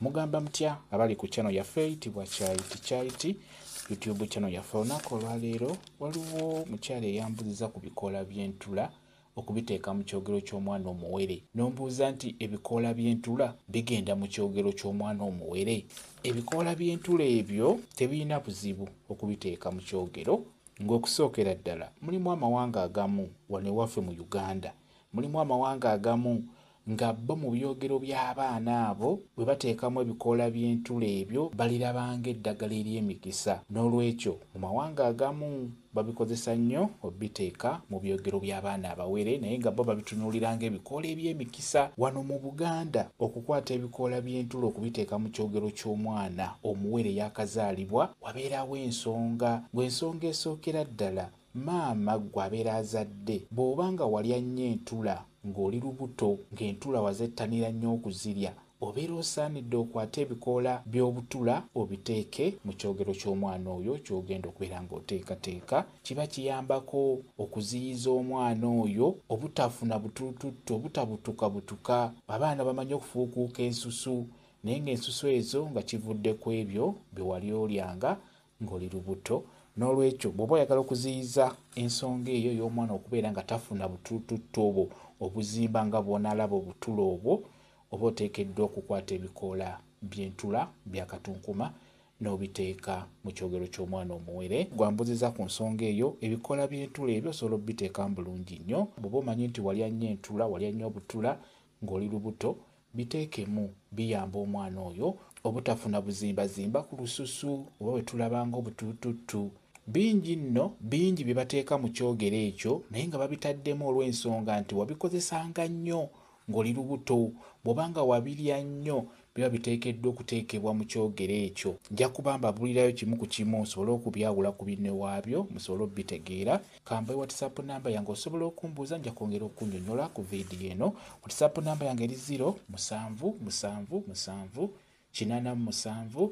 Mugamba mutya abali ku channel yaffe eyitibwa Kyayiti Kyayiti YouTube channel yaffe. Olunaku olwaleero waliwo mukyala eyambuuziza ku bikoola by'entula okubiteeka mu kyogero ky'omwana omuwere, n'ombuuza nti ebikoola by'entula bigenda mu kyogero ky'omwana omuwere. Ebikoola by'entula ebyo tebirina buzibu okubiteeka mu kyogero, ng'okusookera ddala mulimu amawanga agamu wano ewaffe mu Uganda, mulimu amawanga agamu nga bo mu byogero by'abaana abo bwe bateekamu ebikoola by'entula ebyo balirabanga eddagala ery'emikisa. N'olwekyo mu mawanga agamu babikozesa nnyo obiteeka mu byogero by'abaana abawere, naye nga bo babitunuulira ng'ebikoola eby'emikisa. Wano mu Buganda okukwata ebikoola by'entula okubiteeka mu kyogero ky'omwana omuwere yakazaalibwa wabeerawo ensonga. Ng'ensonga esookera ddala, maama ggwe abeera azadde, bw'oba nga walya nnyo entula ng'oli lubuto, ng'entula wazettanira nnyo okuzirya, obeera osaanidde okwate ebikoola by'obutula obiteeke mu kyogero ky'omwana oyo ky'ogenda okubeera ng'oteekateeka. Kiba kiyambako okuziyiza omwana oyo obutafuna butulututtu, obutabutukabutuka. Abaana bamanyi okufuukuuka ensusu, naye ng'ensusu ezo nga kivudde ku ebyo bye wali olyanga ng'oli lubuto. N'olwekyo bw'oba oyagala okuziyiza ensonga eyo ey'omwana okubeera nga tafuna butulututtu obwo obuzimba nga bw'onaalaba obutula obwo, oba oteekeddwa okukwata ebikoola by'entula bya katunkuma n'obiteeka mu kyogero ky'omwana omuwere. Gwambuziza ku nsonga eyo, ebikoola by'entula ebyo osobola obiteekamu bulungi nnyo. Bw'oba omanyi nti walya nnyo entula, walya nnyo obutula ng'oli lubuto, biteekemu, biyamba omwana oyo obutafuna buzimbazimba ku lususu oba bwe tulabanga obutulututtu. Bingi nno, bingi bye bateeka mu kyogero ekyo, naye nga babitaddemu olw'ensonga nti wabikozesanga nnyo ng'oli lubuto. Bw'oba nga wabirya nnyo, biba biteekeddwa okuteekebwa mu kyogero ekyo. Nja kuba mbabuulirayo kimu ku kimu nsobole okubyawula ku binne waabyo, musobole obitegeera. Kambawe WhatsApp namba yange osobola okumbuuza, nja kwongera okunnyonnyola ku vidiyo eno. WhatsApp namba yange eri 0 7 7 7 87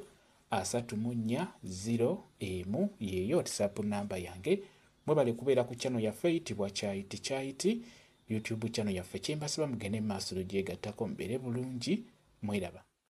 34 0 1, yeeyo WhatsApp namba yange. Mwebale kubeera ku channel yaffe eyitibwa Kyayiti Kyayiti YouTube channel yaffe. Kyembasaba mugende mu maaso lugyegattako, mubeere bulungi, mweraba.